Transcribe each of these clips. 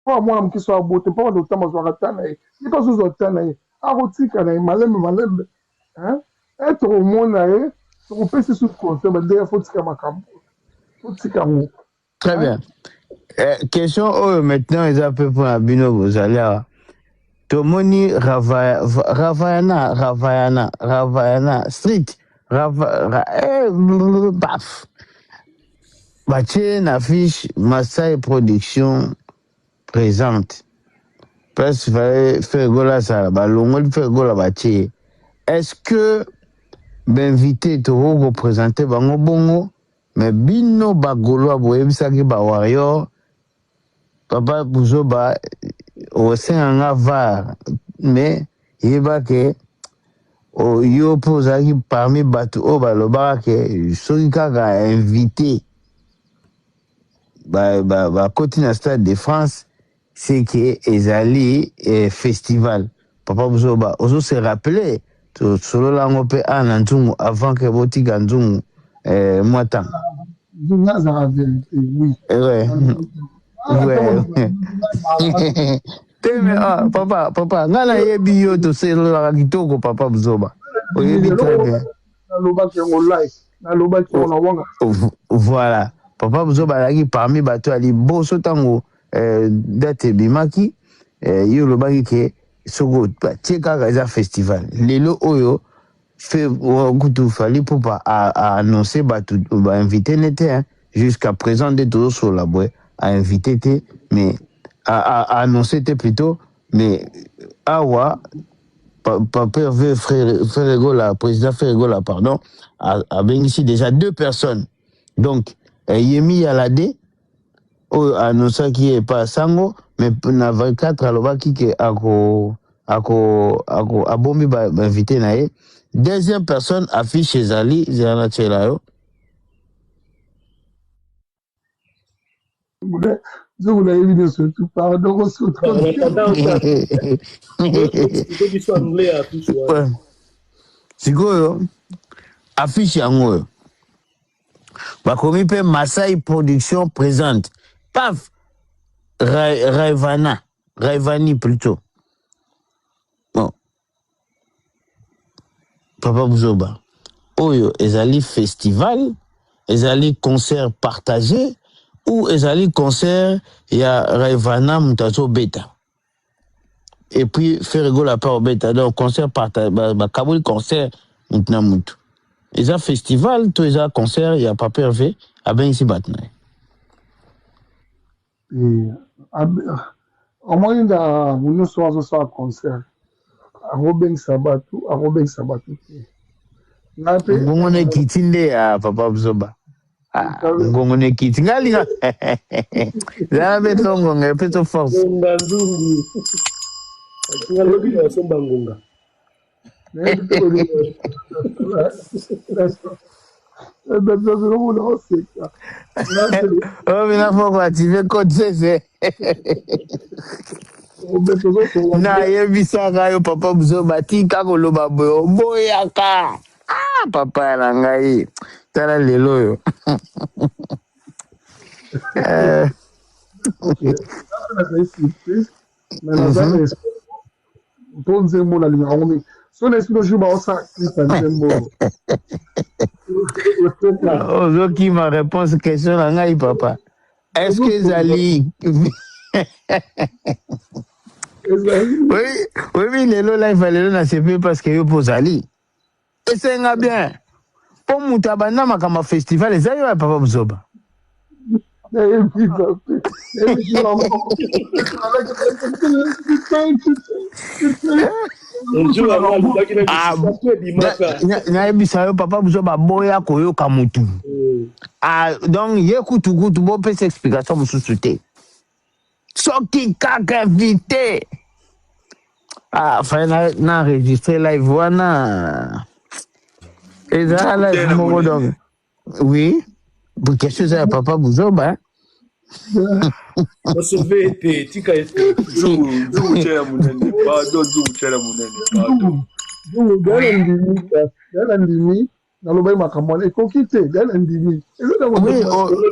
Lokola mwana moke soki aboti mpo abanda kotamba azwaka temps na ye, ye mpe azozwa temps na ye, akotika na ye malembe malembe hein, eh tokomona ye, tokopesa ye susu conseil ba ndenge faut tika makambo oyo, faut tika yango Très hein. bien. Eh, question oyo maintenant eza mpe mpona bino bozali awa. Tomoni Rava, Ravayana, Ravayana, Ravayana Street, Rava, ra, eh, baf. Batie na affiche Masai Production présente. Place fallait Ferre Gola azala, balongoli Ferre Gola batie ye. Est-ce que bainvité tokoki kopresente bango bongo mais bino ba Gaulois boyebisaki ba Warrior papa buzoba osenga nga var mais yeba ke yo mpe ozalaki parmi bato oyo balobaka ke soki kaka invité bakoti na Stade de France c'est que ezali eh, festival. Papa buzoba ozo se rappeler tosolola yango mpe awa na nzungu avant ke botika nzungu eh, mwa ntango. Nzungu azalaka verite oui. Ouais. Ouais. Te mais ah, papa papa ngai nayebi yo tosololaka kitoko papa buzoba oyebi très bien. Nalobaki yango live, nalobaki yango na wanga. Voilà papa buzoba azalaki parmi bato ya liboso ntango eh, date ebimaki eh, ye olobaki ke soki batie kaka eza festival lelo oyo fe kutu Fally Ipupa a, a annoncé bato ba invité ne te hein. Jusqu'à présent nde tozosolola boye a invité te mais a, a, a annoncé te plutôt mais awa Papa Hervé Ferre Gola, président Ferre Gola, pardon, abengisi déjà deux personnes. Donc, eh, Yemi Alade, oyo annonçaki ye epa sango, mais na 24 alobaki ke ako ako ako abombi ba, ba invité na ye. Deuxième personne affiche ezali zela na tiela yo. Nzungu nayebi nyonso tu pardon kosuka. Sikoyo affiche yango oyo bakomi mpe Masai Production présente paf Raivana Raivani plutôt bon Papa Buzoba oyo ezali festival ezali concert partagé ou ezali concert ya Raivana moto azobeta et puis Ferre Gola pe akobeta donc concert parta bakaboli concert mutu na mutu eza festival to eza concert ya Papa Herve abengisi bato na ye. Omoni na nyonso azosala concert akobengisa bato akobengisa bato te ngai mpe ngongo na ekiti nde ya papa buzoba ah, ngongo na ekiti ngai alinga zala mpe to ngonga mpe to force ngonga nzungu alobi na somba ngonga Oyo mina fo ko activer code CC. Nayebisaka yo papa buzoba tika koloba boye oboyaka. Ah papa na ngai tala lelo oyo. Eh. Mpo nzembo nalingaka yango mingi so na esprit jour baosala clip ya nzembo ozokima réponse question na ngai papa est ce que ezali oyebi lelo live ya lelo nasepeli parce que yo mpo ozali esenga bien mpo moto abanda makambo ya festival eza yo ya papa buzoba. Nayebisa yo papa buzoba aboya koyoka motu ah, donc ye kutu kutu bopesa explication mosusu te soki kaka invité ah, fai na, na enregistre live wana eza live moko donc oui question eza ya papa buzoba osauve ye te tika ye te Nzungu, nzungu tshela munene. Pardon, nzungu tshela munene. Pardon. Dala ndimi nalobaki makambo wana ekoki te dala ndimi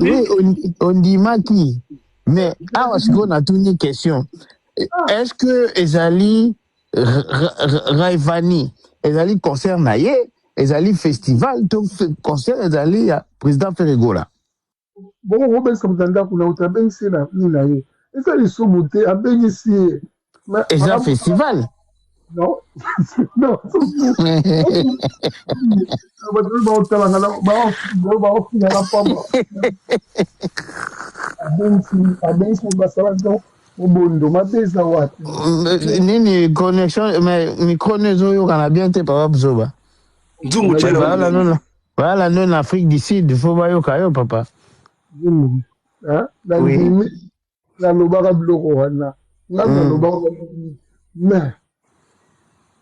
oui, ondimaki. Mais awa sikoyo natuni question, est ce que ezali Rayvanny, ezali concert na ye, ezali festival to concert ezali ya président Ferre Gola? Bongo kobengisa moto na ndako na moto abengisi ye na nini na ye, eza lisumu te, abengisi ye. Eza festival. Non, non, bato baotalanga, baofinganga pamba. Abengisi basala mobondo mabe eza wapi? Nini, connexion, mais micro no ezoyokana bien te, papa Buzoba. Nzungu Tshela. Baala no, baala no na Afrique du Sud, faut bayoka yo, papa. Nandimi, nalobaka biloko wana, nga nalobaka, mais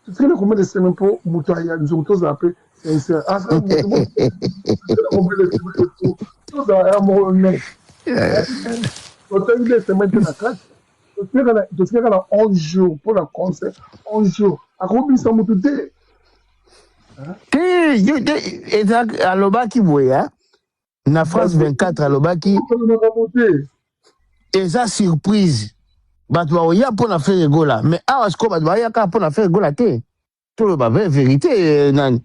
totikali combien de semaine mpo moto aya? Nzungu, tozala mpe sincère, combien de semaine tozala ya moko net? Totangi 2 semaines te na kati, totikaka na 11 jours mpo na concert. 11 jours, akobimisa motu te. Te, eza alobaki boye na France 24, alobaki te. Eza surprise, bato bakoya mpo na Ferre Gola. Mais awa sikoyo bato baya kaka mpo na Ferre Gola te. Toloba vraie vérité, nani,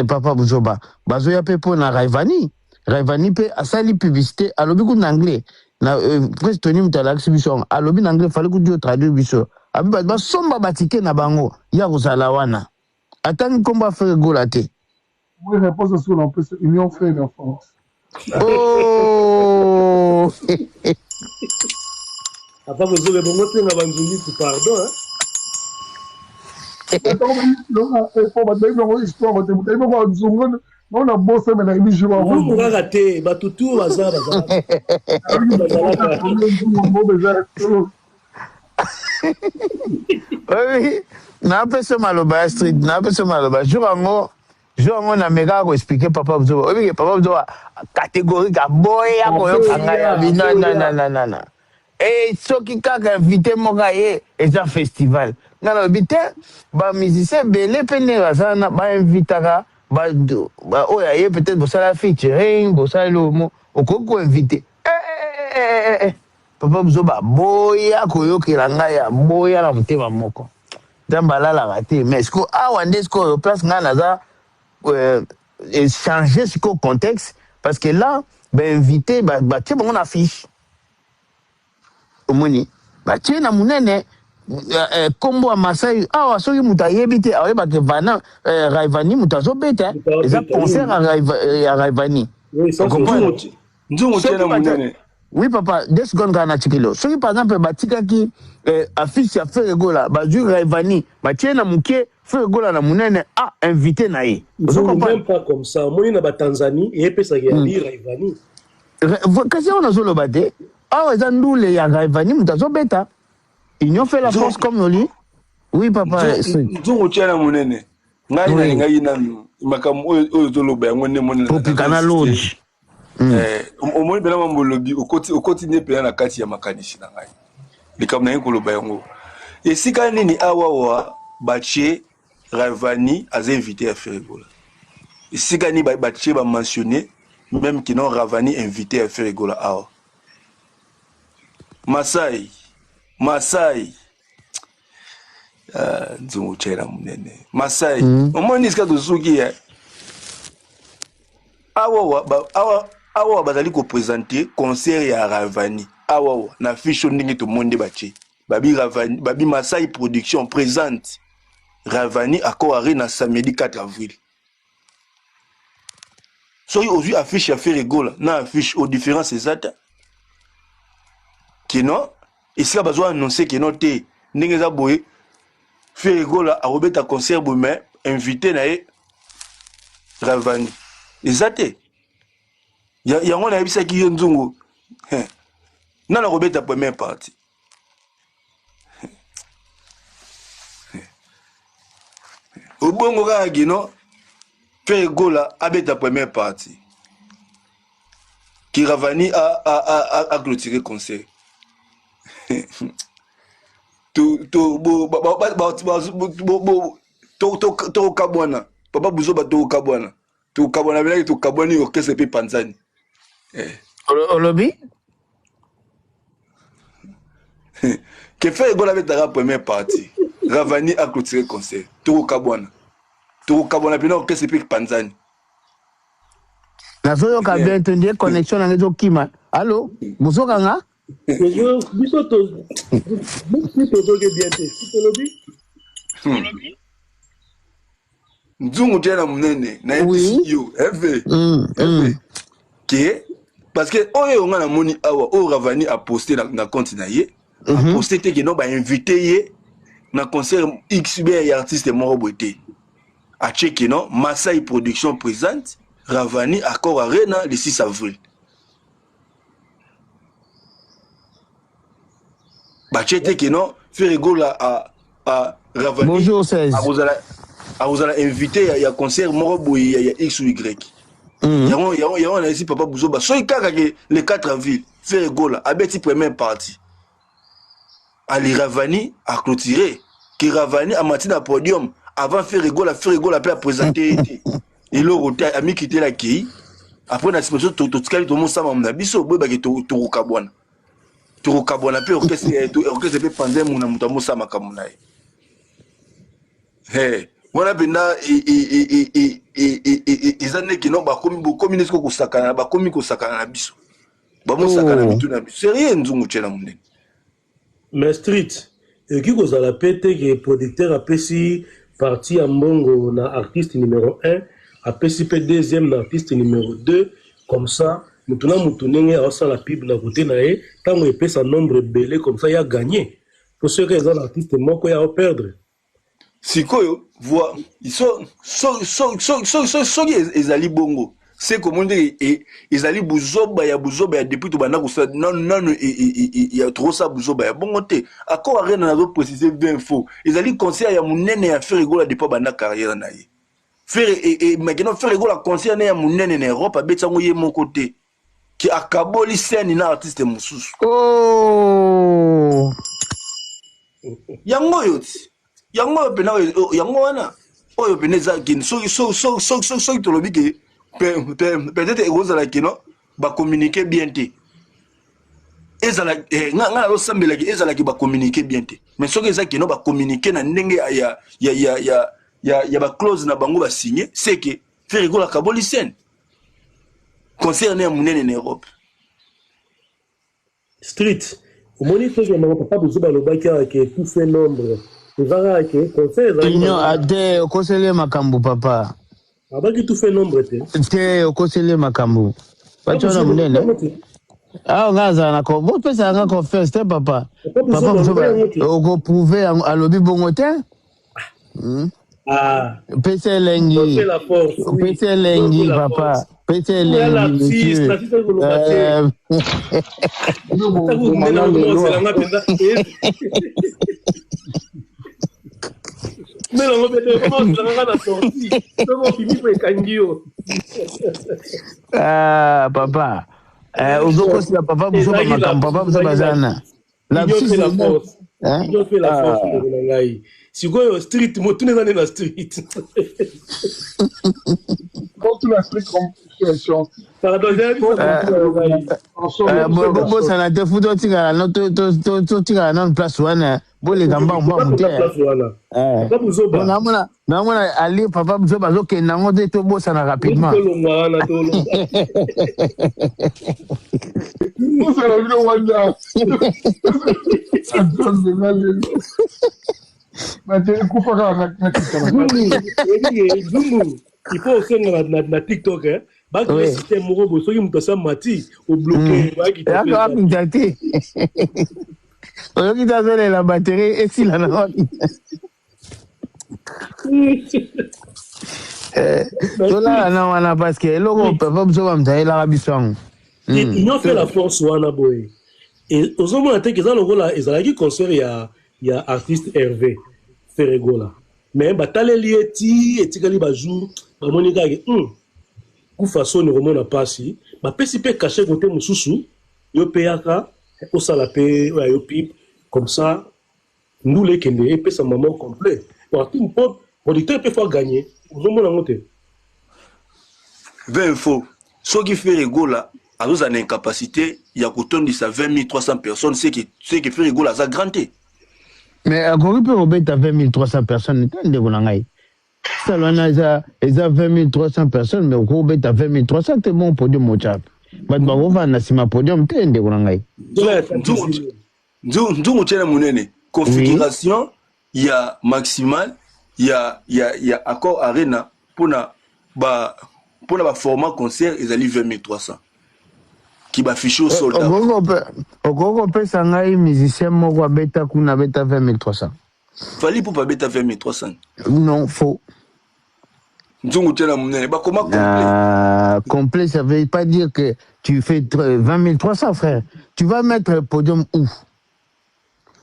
papa Buzoba, bazoya mpe mpo na Rayvanny. Rayvanny mpe asali publicité, alobi kutu na anglais na presque Tony moto alakisi biso yango, alobi na anglais, fallait kutu yo traduire biso. Abi bato basomba batike na bango ya kozala wana, atangi nkombo ya Ferre Gola te. Oui, réponse sur l'empêche, union fait la force. Oh. Papa Bozoba, bongo tenga banzungiku pardon, hein? Bato bayebi yango histoire te, moto ayebi yango nzungu nao na bosame na yebi jour. Nzungu kaka te, bato tu baza bazalaka. Eza. Oui, napesa maloba ya street, napesa maloba jour yango. Jour yango namekaka koexpliquer papa Buzoba, oyebike papa Buzoba catégorique, aboya koyoka ngai ya bi nanananana. E soki kaka invité moko aye, eza festival. Ngai nalobi te, bamusicien ebele mpe nde baza na bainvitaka oyo aye, peut-être bosala featuring, bosala eloko, okoki koinvite. Papa Buzoba aboya koyokela ngai, aboya na motema moko. Nzambe alalaka te. Mais sikoyo awa nde sikoyo place ngai naza changer sikoyo contexte, parce que là bainvité batie bango na affiche, omoni batie na monene nkombo ya Masai awa. Soki moto ayebi te, ayebake vana Rayvanny moto azobeta, eza concert ya Rayvanny. Nzungu tie na monene. Oui papa, 2 secondes kaka na tikilo. Soki par exemple batikaki affiche ya Ferre Gola, bazwi Rayvanny batie na moke, Ferre Gola na monene, a invité na ye. Même pas comme ça, omoni na batanzanie eyepesaka ya li Rayvanny. Kasi awa nazoloba te, awa eza ndule ya Rayvanny moto azobeta. Union fait la force, comme oli. Oui papa. Nzungu tia na monene, ngai nalingaki nanu makambo oyo ozoloba yango nde moni. Tropicana Lounge. Omoni mpena mambo olobi, okoti nde mpena na kati ya makanisi na ngai. Likambo naye koloba yango, esika nini awawa batie Rayvanny aza invité ya Ferre Gola? Esika nini batie, bamentionne même kino Rayvanny invité ya Ferre Gola awa? Masai, Masai, ah, nzungu tyela monene, Masai. Omoni esika tosuki ye awa, awa, awa bazali koprésenter concert ya Rayvanny awawa na fiche oyo. Ndenge tomoni nde batie, babi Rayvanny, babi Masai Production présente Rayvanny Accor Arena samedi 4 avril. Soki ozwi affiche ya Ferre Gola na affiche o, différence eza te. Kino esika bazwa annonce kino te, ndenge eza boye, Ferre Gola akobeta concert boye, mais invité na ye Rayvanny eza te. Yango nayebisaki yo nzungu, nana akobeta première partie. Obongo kaka kino Ferre Gola abeta première partie, que Rayvanny a clôturé concert. To bo tokabwana, papa Buzoba, tokabwana, tokabwana belaki, tokabwani, orchestre mpe panzani. Olobi? Que Ferre Gola abetaka première partie, Ravani a clôturé concert. Tokokabwana. Tokokabwana pena orchestre pe panzani. Nazoyoka bien te ndie connexion nanga ezokima. Allo, bozoka nga? Biso to biso tozoki bien te. Tolobi. Nzungu tia na munene na yebisi yo FV. FV. Ke parce que oyo nga namoni awa oyo Ravani a posté na, na compte na ye. Mm -hmm. A posté te ke non ba invité ye na concert XB ya artiste moko boye te. Atie ke non Masai Production présente Ravani Accor Arena le 6 avril. Batie te ke non Ferre Gola a a Ravani Bonjour 16. akozala akozala invité ya, ya concert moko boye ya, ya X ou Y. Yango yango yango na esi papa Buzoba soki kaka ke le 4 avril Ferre Gola abeti première partie. Ali Ravani a clôturé ke Ravani amati na podium avant Ferre Gola Ferre Gola pe a présenter ye te. Eloko te amikitela akei après na nsima totikali tomosama na biso boyebake tokokabwana tokokabwana mpe orchestre orchestre mpe panza mona moto amosala makambo na ye hey, wana mpenza eza ndeke no bakomi bokomi nde siko kosakana bakomi kosakana na biso bamosakana mitu na biso serie nzungu tyela monene. Mais street ekoki kozala pe te ke producteur apesi partie ya mbongo na artiste numero 1 apesi pe deuxième na artiste numero 2 comme ça mutu na mutu ndenge aosala pub na kote na ye tango epesa nombre ebele comme ça ye a gagner po soki eza na artiste moko ye ao perdre. Sikoyo voi so so so so so so soki ezali bongo se komoni ndenge e, ezali buzoba ya buzoba ya depuis tobanda kosala nanu nanu e, e, e, ya tokosala buzoba ya bongo te. Accor Arena nazo préciser bien faux ezali concert ya monene ya Ferre Gola depuis abanda carrière na ye. Ferre e, e, maintenant Ferre Gola concert na ya monene na Europe abeti yango ye moko te ke akaboli scène na artiste mosusu. Oh! Yango oyo ti yango oyo pena yango wana oyo pena eza kini soki soki soki soki tolobi ke peut-être ekozala kino ba communiquer bien te ezala eh, nga nga nazosambelaki ezalaki ba communiquer bien te mais soki eza kino ba communiquer na ndenge ya ya ya ya ya ya, ya ba clause na bango ba signer c'est que Ferre Gola akaboli scène concert ne ya monene na Europe. Street omoni soki ya papa buzoba alobaki awa ke tout fait nombre eza kaka ke concert ezalaki Union ate okoseli ye makambo papa. Abaki tout fait nombre te. Te okoseli ye makambo. Pacho na munene. Awa nga azala na ko bopesa nga confiance te papa. Papa buzoba oko prouver yango alobi bongo te. Ah. Pesa elengi. Pesa elengi papa. Pesa elengi monsieur. Ah papa. Eh, ozokosela papa buzoba makambo papa buzoba aza na Union fait la force. Hein? Union fait la force ndeko na ngai. Sikoyo street motuna eza nde na street. Motuna street question. Pardon, bobosana te fu totikala no totikala nanu place wana boleka mbangu mbangu te. Namona namona ali papa biso bazokende yango te tobosana rapidement. Tolongwa wana tolongwa. Bosana bino wana. Nzambe na lelo. Bateri kufa kaka na kita. Zungu, il faut osenga na TikTok hein. Ba créer système moko boye soki moto asa mati obloquer bakita. Yaka akita te. Oyoki te azolela batterie esila na wapi. Tolala na wana parce que eloko papa biso bamoto ayelaka biso yango. Union fait la force wana boye. Ozomona te eza lokola ezalaki concert ya ya artiste Hervé Ferre Gola. Mais bataleli ye ti etikali ba jour bamoni kaka kufa soni komona pasi bapesi pe cachet kote mosusu yo pe yaka osala pe oyo yo pipe comme ça ndula ekende epesa mama complet po producteur pe faut gagner ozomona yango te. Vrai info soki Ferre Gola Azozala na incapacité ya kotondisa 20 300 personnes, c'est que Ferre Gola aza grand te. Mais akoki mpe kobeta 20 300 personnes te, ndeko na ngai. Salle wana eza 20 300 personnes, mais okoki kobeta 20 300 te. Bon, podium otya, bato bakovanda na nsima podium te, ndeko na ngai. Nzungu tiene monene, configuration ya maximale ya Accor Arena mpona baformat concert ezali 20 300 ki bafiche au soldat. Okoki kopesa ngai musicien moko abeta kuna, abeta 20 300? Fally Ipupa abeta 20 300. Non, faux. Nzungu tiene monene, bakoma complet. Complet, ça veut pas dire que tu fais 20 300, frère. Tu vas mettre le podium où?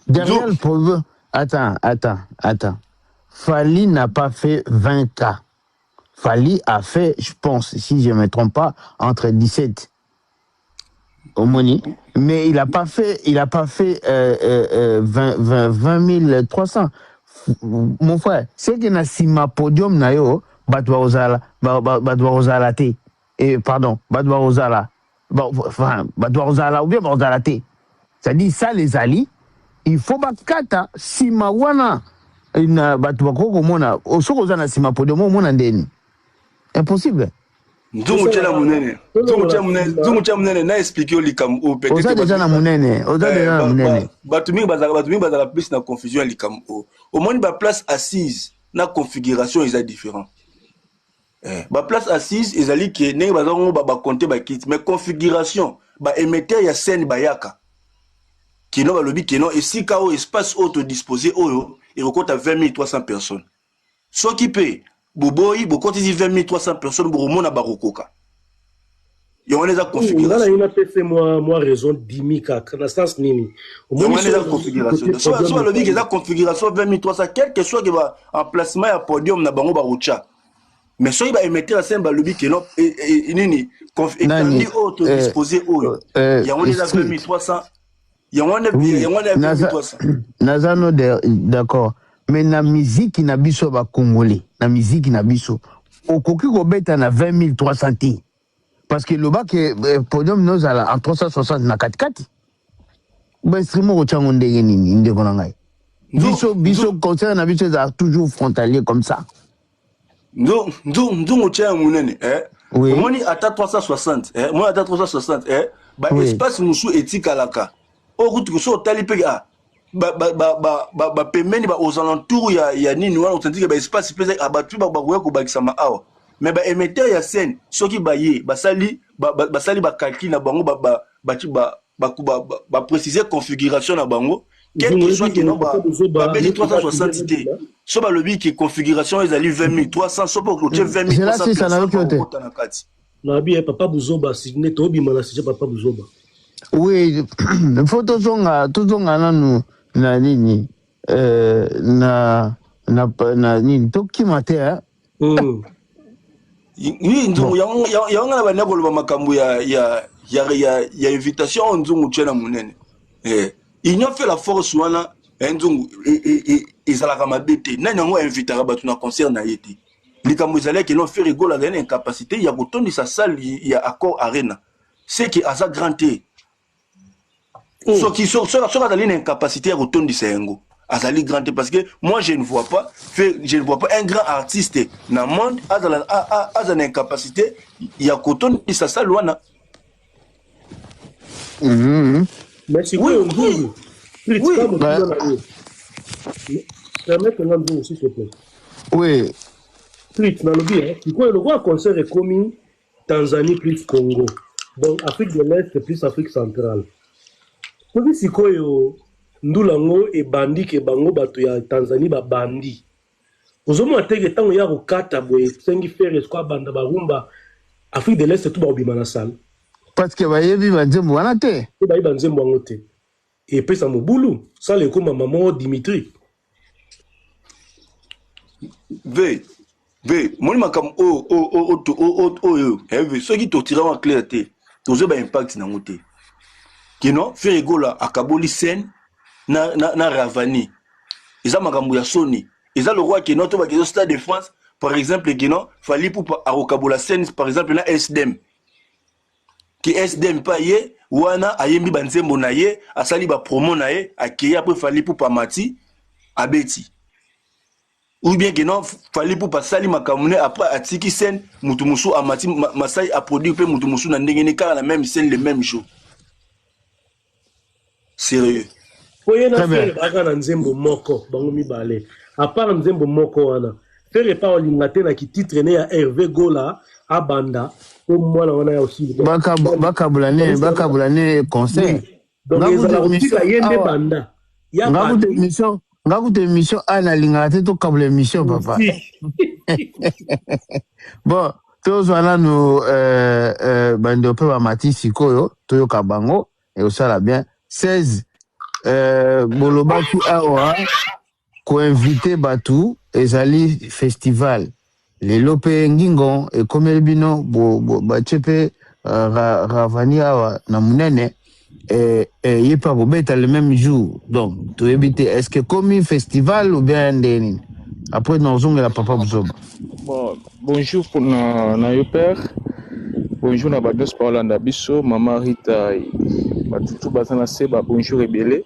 Derrière le podium. Attends, attends, attends. Fally n'a pas fait 20K. Fally a fait, je pense, si je ne me trompe pas, entre 17 omoni. Mais il a pas fait 20, 20, 20 300. Mon frère, c'est que na sima podium na yo, bato bakozala, bato bakozala te. Et pardon, bato bakozala. Enfin, bato bakozala ou bien bakozala te. C'est-à-dire, ça les ali, il faut bakata sima wana na bato bakoki komona. Soki oza na nsima podium, omona ndeni? Impossible. Nzungu tiene monene, nzungu tiene monene, nzungu tiene monene, na expliquer yo likambo oyo. Peut-être oza déjà na monene, oza déjà na monene. Bato mingi bazalaka plus na confusion ya likambo oyo. Omoni, baplace assise na configuration eza différent. Baplace assise ezali ke ndenge baza ngo bacompter bakiti, mais configuration, baémetteur ya scène bayaka kino balobi kino esika oyo, espace oyo todispose oyo ekokota 20 300 personnes. Soki mpe boboyi, bokotisi 20 300 personnes, bokomona bakokoka. Yango wana eza configuration. Nga napesi mwa raison dimi kaka na sens nini? Yango wana eza configuration. So balobi ke eza configuration 20 300, quel que soit ke ba emplacement ya podium na bango bakotya, mais soki baémetteur ya scène balobi ke non, nini, étendue oyo todispose oyo, yango wana eza 20 300, yango wana, yango wana 20 300. Naza no d'accord, mais na miziki na biso bakongolais, na miziki na biso, okoki kobeta na 20 300 te, parce que lobaki podium nozala en 360 na katikati. Bainstrument okotyango ndenge nini, ndeko na ngai? Biso concert na biso ezala toujours frontalier comme ça. Nzungu tia ya monene, eh? Oui. Omoni ata 360, eh? Omoni ata 360, eh? Baespace mosusu etikalaka oyo kutu so otali mpe, ah, bapembeni, aux alentours ya nini wana, otandike baespace mpe bato bakoya kobakisama awa. Mais baémetteur ya scène, soki baye basali bacalcul na bango, baprécise configuration na bango, quel que soit keno babeti 360 te, so balobi ke configuration ezali 20 300, so mpo otie 20 300 okota na kati. Nabi papa Buzoba, nde tobima na sujet papa Buzoba. Oui, faut tozonga nanu na nini, na nini, tokima te. Oui, nzungu, yango nga na banda koloba makambo ya invitation oyo. Nzungu tie na monene, union fait la force wana. Nzungu, ezalaka mabe te. Nani yango ainvitaka bato na concert na ye te? Likambo ezalaki no, Ferre Gola azali na incapacité ya kotondisa salle ya Accor Arena, c'est que aza grand te. Soki azali na incapacité ya kotondisa yango, azali grand te, parce que moi je ne vois pas un grand artiste na monde azala na incapacité ya kotondisa salle wana. Mais sikoyo, Nzungu, permettre nga, Nzungu, s'il te plaît. Oui. Prit, nalobi sikoyo, lokola concert ekomi Tanzanie plus Congo, donc Afrique de l'Est plus Afrique centrale, soki sikoyo ndula yango ebandi ke bango bato ya Tanzanie babandi, ozomona teke ntango ya kokata boye, esengi Ferre siko abanda barumba, Afrique de l'Est tu bakobima na salle. Parce que bayebi banzembo wana te. Mpe bayebi banzembo yango te, epesa mobulu, sala ekóma mamo Dimitri. V v moni makambo oyo oyo, soki totira wa clair te, tozoyeba impact nango te. Kino Ferre Gola akaboli scène na Rayvanny, eza makambo ya soni. Eza lokwa kino to bakezo Stade de France par exemple, kino Fally Ipupa akokabola scène par exemple na SDM. Ke SDM mpe aye wana, ayembi banzembo na ye, asali bapromo na ye, akei. Après Fally Ipupa amati, abeti, ou bien ke non, Fally Ipupa asali makambo ne, après atiki scène, mutu mosusu amati, Masai aproduire mpe mutu mosusu na ndenge ne kaka na même scène, le même jour. Sérieux? Po ye na Ferre baka na nzembo moko, bango mibale. À part nzembo moko wana, Ferre pa olinga te na kititre ne ya Hervé Gola abanda po mwana wana ya osili. Bakabula ne, bakabula ne concert. Donc ezala kotika ye nde banda. Nga kutu émission, nga kutu émission a nalingaka te tokabula émission, papa. Bon, tozwa nanu bandeko mpe bamati sikoyo, toyoka bango, ekosala bien. 16 bolobaki awa koinvite bato ezali festival. Lelo mpe ngingo ekomeli bino, batie mpe Ravani awa na monene, ye mpe akobeta le même jour. Donc toyebi te, est ce que komi festival ou bien nde nini? Après nazongela papa Buzoba. Bon, bonjour pour na yo père, bonjour na bato nyonso baolanda biso, mama Rita, batutu baza na se, ba bonjour ebele.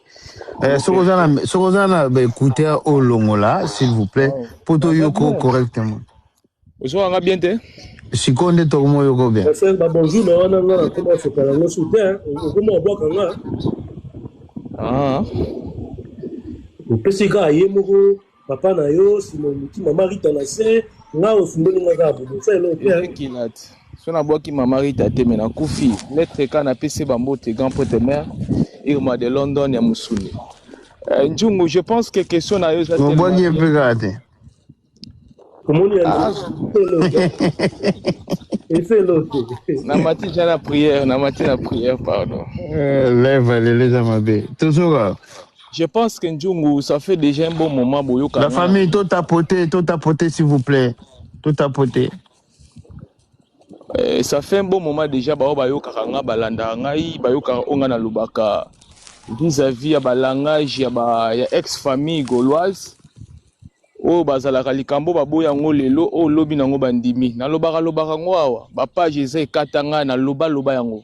Soki oza na baécouteur, olongola s'il vous plaît, mpo toyoko correctement. Ozwaka bien te? Sikoyo nde tokomoyoko bien. Babonjour na wana, nga nakoma osepela yango su te, okoma obwaka nga. Ah. Opesi kaka ye moko papa na yo, nsima oluki mama Rita na se, nga osundoli nga kaka boye, osa eloko te. Ezekila te, so nabwaki mama Rita te, me nakufi lettre ka napesi bambote, grand prêtre mère Irma de London ya mosuni. Njungu, je pense que question na yo eza Obwaki ye mpe kaka te. Omoni ya ese eloko te. Namati ja na prière, namati na prière, pardon. Lève lelo eza mabe, tozoka. Je pense que Njungu, ça fait déjà un bon moment boyoka. La famille, tout tapoter, tout tapoter, s'il vous plaît, tout tapoter. Ça fait un bon moment déjà, bao bayokaka nga, balandaka ngai, bayokaka oyo nga nalobaka vis-à-vis ya balangage ya, ba, ya ex famille gauloise oyo bazalaka likambo baboya yango lelo, oyo lobi nango bandimi. Nalobaka lobaka yango awa, bapage eza ekata ngai, nalobaloba yango.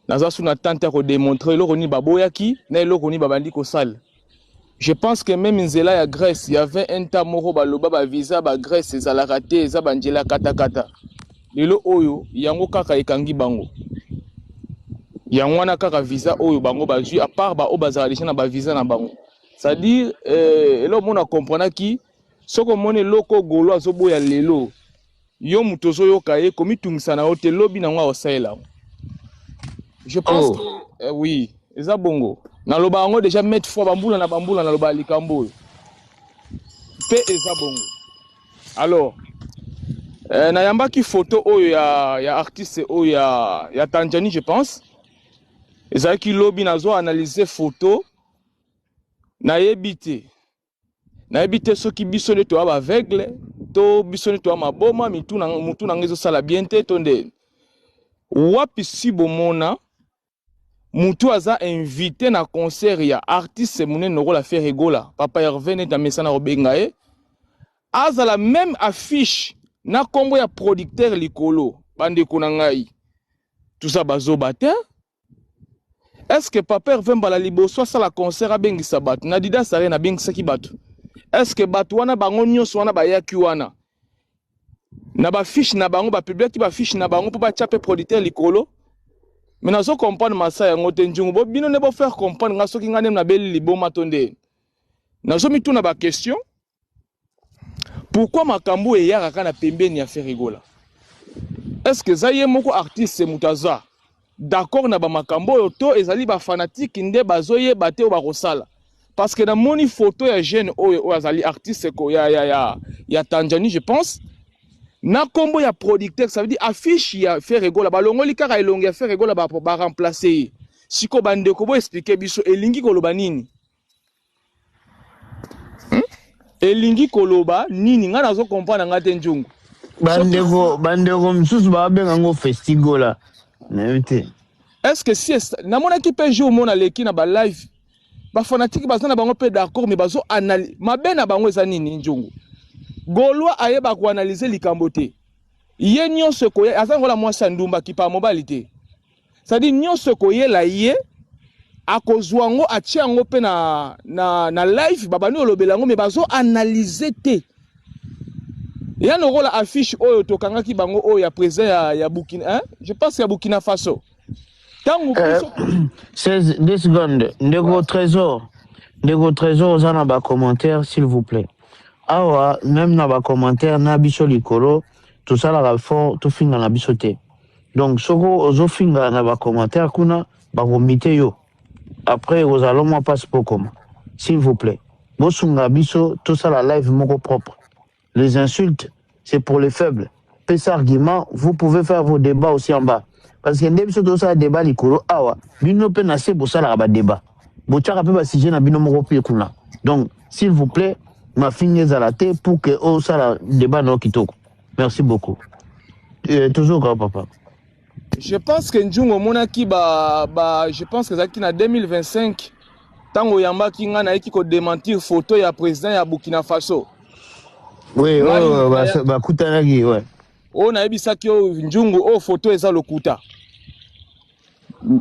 Naza su na tante ya kodémontrer eloko nini baboyaki na eloko nini babandi kosala. Je pense que même nzela ya Grèce, y avait un temps moko baloba bavisa bagrèce ezalaka te, eza banzela katakata. Lelo oyo yango kaka ekangi bango, yango wana kaka visa oyo bango bazwi, à part baoyo bazala déjà na bavisa na bango. C'est-à-dire eloko mona comprenaki, soki omoni eloko golo azoboya lelo, yo moto ozoyoka ye, komitungisa na yo te, lobi nango akosalela yango. Je pense que oui, eza bongo. Naloba yango déjà maintes fois, bambula na bambula naloba likambo oyo mpe eza bongo. Alors nayambaki photo oyo ya artiste oyo ya Tanzanie, je pense ezalaki lobi. Nazo analyse photo, nayebi te soki biso nde toya baaveugle to biso nde toya maboma, mitu na mutu na ngai ezosala bien te to nde wapi. Si bomona mutu aza invité na concert ya artiste monene lokola Ferre Gola, papa Hervé, neti amesana kobenga ye, azala même affiche na nkombo ya producteur likolo, bandeko na ngai, tuza bazoba te. Est ce que papa Hervé mbala liboso asala concert abengisa bato na Adidas Arena, abengisaki bato? Est ce que bato wana bango nyonso wana bayaki wana na bafiche na bango, bapubliaki bafiche na bango mpo batya mpe producteur likolo? Me nazo comprendre masa yango te. Njungu, bo bino nde bofaire comprendre nga soki nga nde nabeli liboma to nde nazomituna baquestion. Pourquoi makambo eyaka kaka na pembeni ya Ferre Gola? Est ce que eza ye moko artiste moto aza d'accord na bamakambo oyo, to ezali bafanatike nde bazoyeba te oyo bakosala? Parce que namoni photo ya jeune oyo, oyo azali artiste ya Tanzanie, je pense, na nkombo ya producteur. Ça veut dire affiche ya Ferre Gola, balongoli kaka elongi ya Ferre Gola, baremplace ye. Sikoyo bandeko, boexpliquer biso elingi koloba nini? Elingi koloba nini? Ngai nazo comprendre ngai te, Njungu. Bandeko mosusu babenga yango festigola, nayebi te. Est ce que si namonaki mpe jour mo naleki na balive, bafanatike baza na bango mpe d'accord, mais bazo analyse mabe na bango eza nini? Njungu, Gaulois ayeba koanalyse likambo te. Ye nyonso ekoya aza ngola mwasi ya ndumba, kipa mobali te. C'est-à-dire nyonso ekoyela ye akozwa yango atie yango mpe na, na, na live babandi kolobela yango me bazo analyse te. Eya lokola affiche oyo tokangaki bango oyo ya président ya, ya Burkina, hein? Je pense ya Burkina Faso. Tango biso 16 2 secondes ndeko Trésor, ndeko Trésor oza na ba commentaire s'il vous plaît. Awa même na ba commentaire na biso likolo tosalaka fort tofinga na biso te. Donc soko ozofinga na ba commentaire kuna bakomite yo. Après ekozala mwa mpasi po koma. S'il vous plaît. Bosunga biso tosala live moko propre. Les insultes, c'est pour les faibles. Pesa argument, vous pouvez faire vos débats aussi en bas. Parce que nde biso tosala débat likolo awa, bino pe na se bosalaka ba débat. Botiaka pe ba sujet na bino moko pe kuna. Donc, s'il vous plaît, mafinga ezala te pour que osala débat na yo kitoko. Merci beaucoup. Toujours kaka papa. Je pense que Njungu omonaki ba, ba je pense que ezalaki na 2025 ntango oyambaki ngai nayeki kodementir photo ya président ya Burkina Faso. Oui, oh, bakutanaki, ouais. Oyo nayebisaki yo Njungu, oyo photo eza lokuta.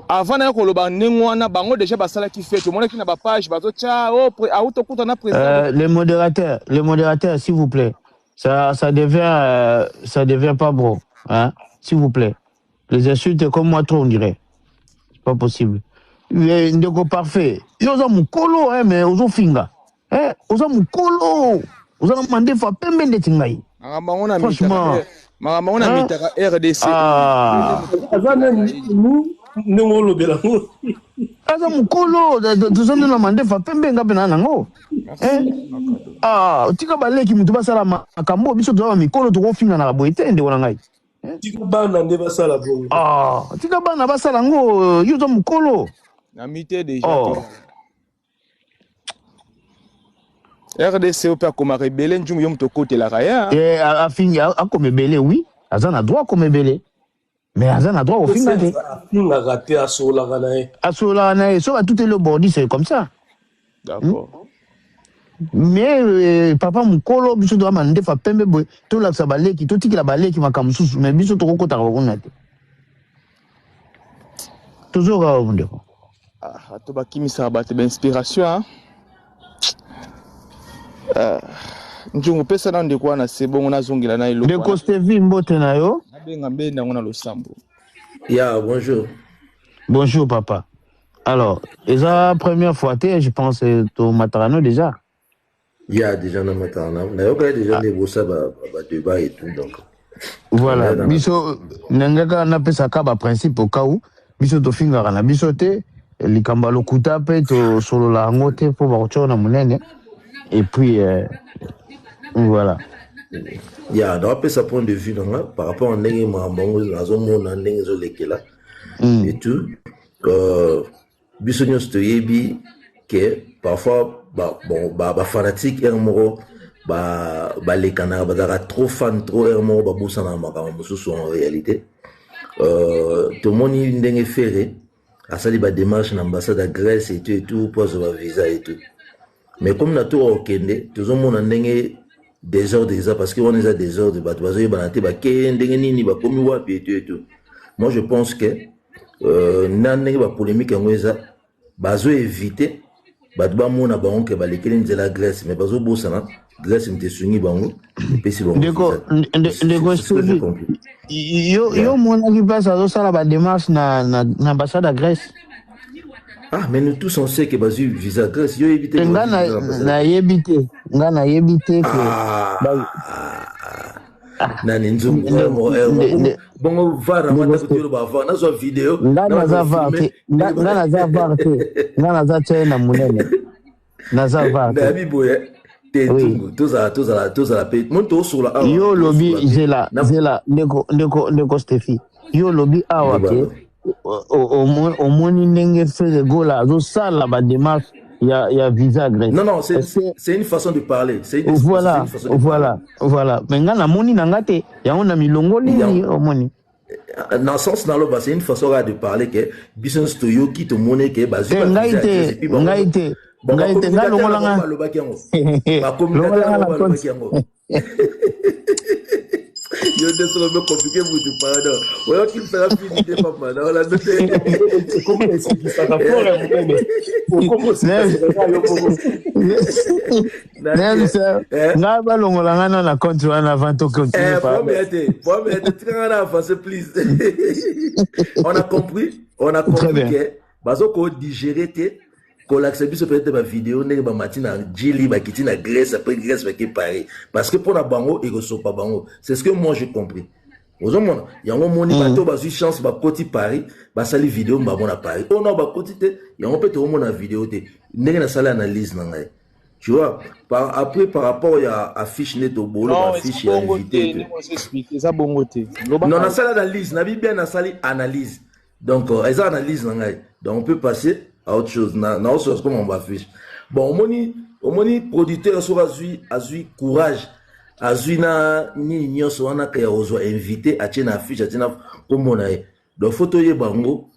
Avant naye koloba ndenge wana bango déjà basalaki fete, omonaki na ba page bazotya oh, auto kuta na président. Les modérateurs, les modérateurs, s'il vous plaît. Ça devient pas bon, hein, s'il vous plaît. Les insultes comme moi trop on dirait. C'est pas possible. Ndeko parfait. Yo oza mukolo, hein, mais ozo finga. Hein, oza mukolo. Oza mandefa pembe ndeti ngai. Makambo yango na Franchement. mitaka, makambo yango na Hein? mitaka RDC. Ah. Aza nani ndenge olobela ngo. Aza mukolo, toza nde na mandefa pembe nga pe na nango. Hein? Ah, tika baleki mutu basala makambo biso toza ba mikolo tokofinga na boye te ndeko na ngai. Tika bana nde basala bongo. Ah, tika bana basala ngo, yo oza mukolo. Na mite déjà. Oh. RDC oyo mpe akomaka ebele njumu yo moto okotelaka ye. Eh, afingi akoma ebele, oui, aza na droit akoma ebele. Mais aza na droit kofinga te. Afingaka te, asololaka na ye. Asololaka na ye, soki atuteli yo bordi, c'est comme ça. D'accord. Mais papa mukolo biso toza mandefa pembe boye, tolakisa baleki, totikela baleki makambo mosusu, mais biso tokokotaka bakuna te. Tozoka oyo ndeko. Ah, bato bakimisaka bato ba inspiration, hein? Ah, Nzungu pesa na ndeko wana se bongo nazongela na eloko. Ndeko Stevie mbote na yo. Nabenga mbe ndango na losambo. Ya, bonjour. Bonjour papa. Alors, eza première fois te, je pense to matarano déjà. Ya, déjà na matarano. Nayoka déjà nde bosa ba ba débat et tout donc. Voilà, biso nangaka napesaka ba principe au cas où biso tofingaka na biso te likambo ya lokuta mpe tosolola yango te mpo bakotia na monene et puis voilà. Ya, napesa point de vue nanga par rapport à ndenge makambo yango nazomona ndenge ezolekela et tout. Biso nyonso toyebi ke parfois ba, bon, ba, ba fanatique heure moko ba balekanaka, bazalaka trop fan trop heure moko babosanaka makambo mosusu en réalité. Tomoni ndenge Ferre asali ba démarche na ambassade ya Grèce et tout et tout po azwa ba visa et tout, mais comme na tour okende tozomona ndenge désordre eza, parce que wana eza désordre, bato bazoyebana te bakeye ndenge nini, bakomi wapi et tout et tout. Moi je pense que na ndenge bapolémique yango eza, bazo éviter bato bamona bango ke balekeli nzela Grèce, mais bazobosana Grèce moto esungi bango, epesi bango. Ndeko ndeko Stevie, yo yo monaki place azosala ba démarche na na na ambassade ya Grèce? Ah, mais nous tous on sait que bazwi visa Grèce, yo yebi te? Nga nayebi te, nga nayebi te ke Nani nzungu bongo VAR yango ata nazwa video. Nga naza VAR te, nga naza VAR te, nga naza tie na monene, naza VAR te. Nayebi boye te, nzungu, tozala tozala tozala mpe mo tosola awa. Yo olobi, zela zela, ndeko ndeko ndeko Stephi, yo olobi awa ke omoni ndenge Ferre Gola azosala ba démarche ya, ya visa Grèce. Non, non, c'est une façon de parler. C'est une, voilà, une façon de voilà, parler. Voilà. Mais nga namoni na nga te, yango na milongoli omoni. Dans le sens naloba, c'est une façon de parler que biso nyonso toyoki, tomoni ke bazwi. Ngai te, ngai te, ngai te, ngai longolanga. Balobaki yango, bacommunicateur yango balobaki yango. Yo nde soki obe compliqué mutu, pardon. Oyokisaka fini te, papa. Naolanda te. Ekomi esekisaka fort ya monene, okomi osekisaka yo moko. Nayebisa ngai balongola ngai na na compte wana avant to continuer. Problème ya te, problème ya te, tika ngai na avance, please. On a compris, on a compris que bazoko digérer te kolakisa biso peut-être bavideo ndenge bamati na Jili, bakiti na Grèce, après Grèce bake Paris, parce que mpona bango ekosopa bango. C'est ce que moi j'ai compris. Ozomona yango, omoni bato bazwi chance, bakoti Paris, basali video bango na Paris. Oyo nao bakoti te, yango mpe tokomona video te. Ndenge nasali analyse na ngai, tu vois, après par rapport ya affiche nde tobolo baaffiche ya invité. Eza bongo te. Non, nasali analyse nabi bien, nasali analyse. Donc eza analyse na ngai. Donc on peut passer à autre chose. Na na comme on baaffiche. Bon, omoni producteur soki azwi courage, azwi na nini nyonso wana ka ya kozwa invité, atie na affiche, atie na kombo na ye. Donc faut toyeba yango,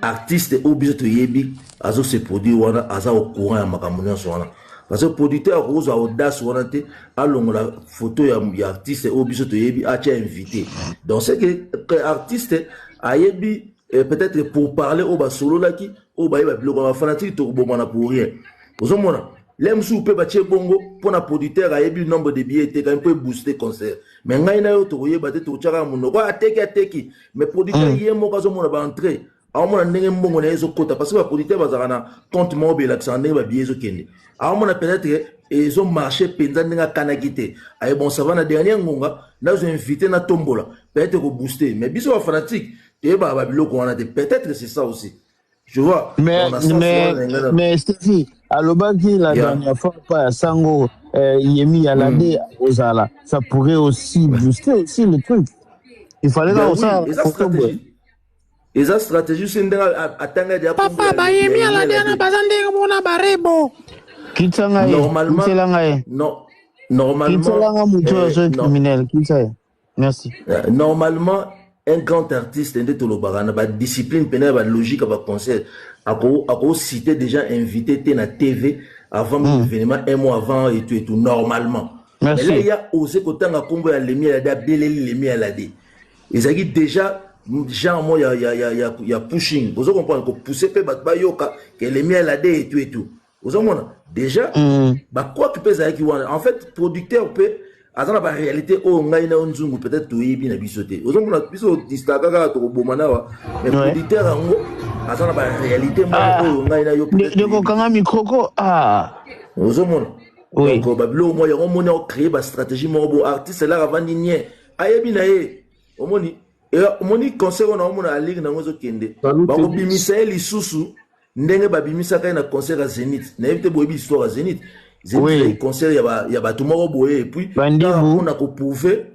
artiste oyo biso toyebi azose produire wana aza au courant ya makambo nyonso wana, parce que producteur akozwa audace wana te, alongola photo ya artiste oyo biso toyebi, atia invité. Donc c'est que artiste ayebi peut-être pour parler oyo basololaki, oyo bayeba biloko ya bafanatike. Tokobomana pour rien. Ozomona le mosusu mpe batie bongo mpona producteur ayebi nombre de billets etekami mpo ebooste concert. Mais ngai na yo tokoyeba te, tokotiaka monoko, ateki, ateki. Mais producteur ye moko azomona baentrée, aomona ndenge mbongo na ye ezokota, parce que baproducteur bazalaka na compte moko belakisaka ndenge babillet ezokende. Aomona peut-être ezomarche mpenza ndenge akanaki te. Aye, bon, ça va, na dernier ngonga nazo invité, natombola, peut-être kobooste. Mais biso bafanatique toyebaka babiloko wana te. Peut-être c'est ça aussi, je vois. Mais Stephy alobaki la dernière fois pa ya sango Yemi Alade ozala, ça pourrait aussi booster aussi le truc. Il fallait ben oui, eza stratégie, eza stratégie so ndenge atanga dia. Papa, bayemi Alade wana baza ndenge mona barebo. Kitisa ngai, kisela ngai. Non, normalement Kiselanga motu oyo so criminel, kitisa ye. Merci. Normalement un grand artiste nde tolobaka na badiscipline pene ya balogique ya baconcert, akocite déjà invité te na TV avant événement, un mois avant et tout et tout, normalement. Merci. Mais là il a osé kotanga kombo ya Lemi Alade, abeleli Lemi Alade, ezalaki déjà genre mo ya pushing. Ozo comprendre, kopousse mpe bato bayoka ke Lemi Alade et tout et tout. Ozomona déjà bakwaki mpe ezalaki wana. En fait, producteur mpe aza na baréalité oyo ngai na yo nzungu peut-être toyebi na biso te. Ozomona biso distaka kaka, tokoboma nawa. Mais producteur yango aza na baréalité moko oyo ngai na yo. Ndekokanga micro ah. Ozomona, donc babiloko moko yango omoni acréer bastratégie moko bo artiste elaka avandi nie, ayebi na ye. Omoni concert oyo naomona alire nango ezokende, bakobimisa ye lisusu ndenge babimisaka ye na concert ya Zénith. Nayebi te, boyebi histoire ya Zénith? Zénith ezali concert ya bato moko boye, et puis mpona koprouver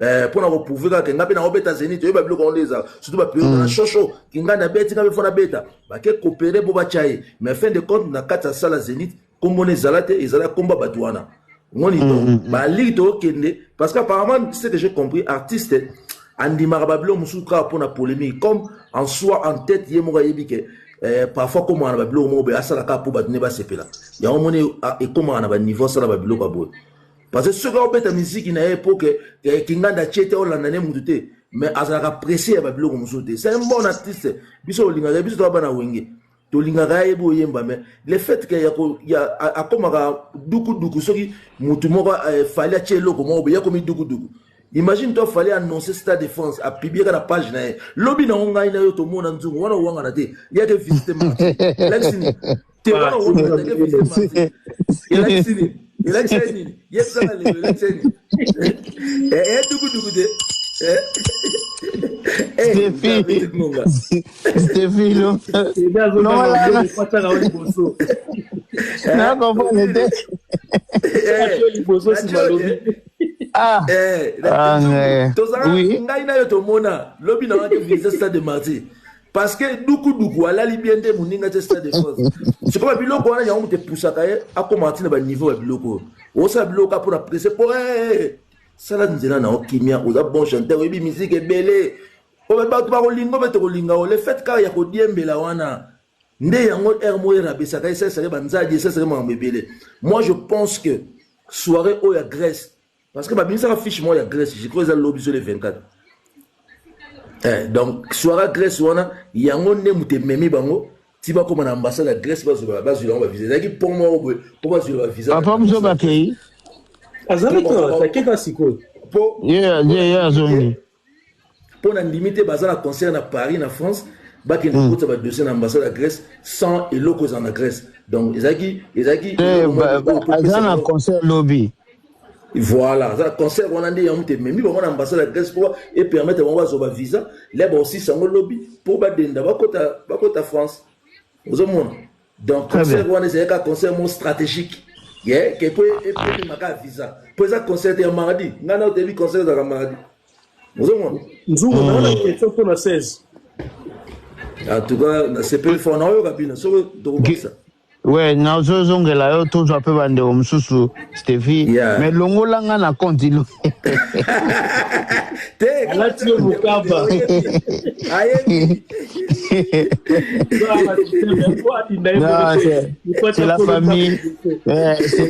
kaka nga mpe nakobeta Zénith. Oyeba biloko yango nde ezala, surtout bapériode na shosho kinga na beti, nga mpe fo nabeta, bake kopere mpo batya ye. Mais fin de compte, na kati ya sala Zénith, kombona ezala te, ezala komba bato wana. Ngoni donc baligi tookende, parce que apparemment, ce que j'ai compris, artiste andimaka babiloko mosusu kaka mpona polémique, comme en soi, en tête, ye moko ayebi ke parfois komaka na babiloko moko boye, asala kaka mpo bato nde basepela. Yango moni ekomaka na baniveau asala babiloko ya boye, parce que soki aobeta miziki na ye mpo ke kinganda atie te, olanda ne mutu te. Mais azalaka pressé ya babiloko mosusu te. C'est un bon artiste, biso olingaka, biso toa bana Wenge, tolingaka ayebi oyemba. Mais le fait ke ya akomaka dukuduku, soki mutu moko Fally atie eloko moko boye, akomi dukuduku. Imagine toi, Fally annoncer Stade de France, apublier na page na ye lobi nango, ngai na yo tomona nzungu wana owangana te, yake visite marti, elakisi nini te? Wana owangana te, visite marti elakisi nini? Elakisi nini? Yebisaka lelo, elakisi nini? Dukuduku te. Stephy, Stephy, non, non, na comprendre te. Ah, oui. Ngai na yo tomona lobi na waki visite Stade de Martyr, parce que dukuduku alali bien te, moninga te Stade de France. Sikoyo biloko wana yango moto epusaka ye akóma ntina baniveau ya biloko oyo osala biloko mpona presse po sala nzela na okimia. Oza bon chanteur, oyebi musique ebele, bato bakolinga mpe tokolinga o. Le fait kaka ya kodiembela wana nde yango aire moko erabesaka, esalisaka banzadi, esalisaka makambo ebele. Moi je pense que soirée oyo ya Grèce, parce que babimisaka fiche moko ya Grèce, je crois eza lobi so le 24. Eh, donc soirée Grèce wana yango nde moto ememi bango ti bakóma na ambassade ya Grèce, bazwila yango bavisa. Ezalaki pont moko boye mpo bazwila bavisa. Papa mosusu bakei. Azalaki akeka sikoyo. Mpo ye azongi. Mpo na ndimi te, baza na concert na Paris, na France, bakende kokotisa badossier na ambassade ya Grèce sans eloko ezala na Grèce. Donc ezalaki aza na concert lobi. Voilà, aza concert wana nde yango te ememi bango na ambassade ya Grèce mpo epermettre bango bazwa bavisa le baosisa yango lobi mpo badenda bakota France. Ozomona, donc concert wana ezalaki kaka concert moko stratégique ye ke mpo epemaka visa, mpo eza concert ya mardi. Ngai na otebi concert ezalaka mardi, ozomona. Nzungu naa na question mpona 16. En tout cas, nasepeli fort, naoyoka bino soki tokobakisa. We, nazozongela yo, tozwa mpe bandeko mosusu, Stevi. Mais longolanga na compte ilo. Te. Alati yo mokaba. Ayebi. Non, c'est la famille. C'est